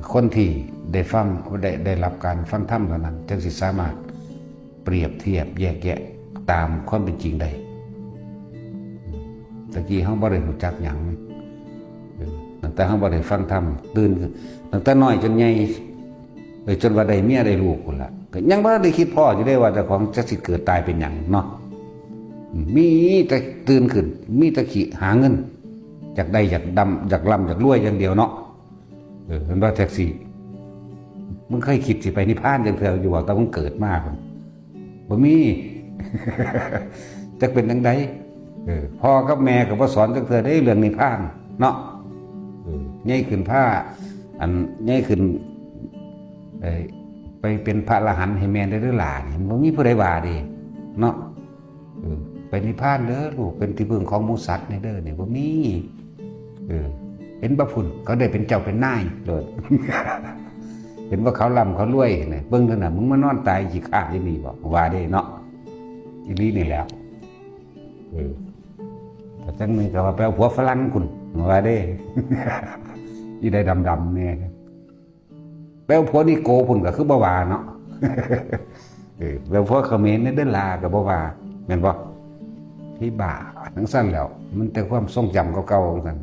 ຄົນທີ່ໄດ້ຟັງ ໄດ້ ໄດ້ຮັບການຟັງທຳເທົ່ານັ້ນ ຈຶ່ງຊິສາມາດປຽບທຽບແຍກແຍະຕາມຄວາມເປັນຈິງໄດ້. ຕະກີ້ເຮົາບໍ່ໄດ້ຮູ້ຈັກຫຍັງ ເອີ ຕັ້ງແຕ່ເຮົາບໍ່ໄດ້ຟັງທຳ ຕື່ນ ຕັ້ງແຕ່ນ້ອຍຈົນໃຫຍ່ ເອີ ຈົນວ່າໄດ້ເມຍໄດ້ລູກພຸ້ນລະ ກໍຍັງບໍ່ໄດ້ຄິດພໍ້ຢູ່ເດ້ວ່າເຈົ້າຂອງຈະຊິເກີດຕາຍເປັນຫຍັງເນາະ. ອືມ ມີແຕ່ຕື່ນຂຶ້ນ ມີແຕ່ຄິດຫາເງິນ ຢາກໄດ້ ຢາກດຳ ຢາກລ່ຳ ຢາກລວຍຢ່າງດຽວເນາະ. ເອີ ເຫັນບໍ່ ແທັກຊີ ມຶງເຄີຍຄິດຊິໄປນິບພານຈັກເທື່ອຢູ່ບໍ່? ແຕ່ມຶງເກີດມາພຸ້ນ ບໍ່ມີ ຈັກເປັນຈັ່ງໃດ. ເອີ ພໍ່ກັບແມ່ກໍບໍ່ສອນຈັກເທື່ອເດ້ເລື່ອງນິບພານເນາະ. ເອີ ໃຫຍ່ຂຶ້ນພາ ອັນ ໃຫຍ່ຂຶ້ນ ເອີ ໄປເປັນພະອະລະຫັນໃຫ້ແມ່ແດ່ເດີຫຼ້າ ນີ້ບໍ່ມີຜູ້ໃດວ່າເດ້ເນາະ. ເອີ ໄປນິບພານເດີລູກ ເປັນທີ່ເພິ່ງຂອງໝູສັດແດ່ເດີ ນີ້ບໍ່ມີ. ເອີ ເຫັນບໍ່ພຸ້ນ ເຂົາໄດ້ເປັນເຈົ້າເປັນນາຍໂລດ ເຫັນວ່າເຂົາລ່ຳເຂົາລວຍນີ້ ເບິ່ງເດີນະ ມຶງມານອນຕາຍຂີ້ຄ້ານຢູ່ນີ້ບໍ ວ່າເດ້ເນາະ. ອີ່ຫຼີນີ້ແຫຼະ. ເອີ ກໍຈັ່ງນີ້ກໍວ່າໄປເອົາຜົວຝຣັ່ງພຸ້ນ ວ່າເດ້ ອີ່ໃດດຳໆ ນີ້ ແປວ່າພວກນີ້ໂກພຸ້ນກໍຄືບໍ່ວ່າເນາະ. ເອີ ແປວ່າພວກຂະເໝນໃນເດີລາກໍບໍ່ວ່າ ແມ່ນບໍ່? ທີ່ບ້າ ຈັ່ງຊັ້ນແຫຼ້ວ ມັນແຕ່ຄວາມຊົງຈຳເກົ່າໆ ຈັ່ງຊັ້ນ.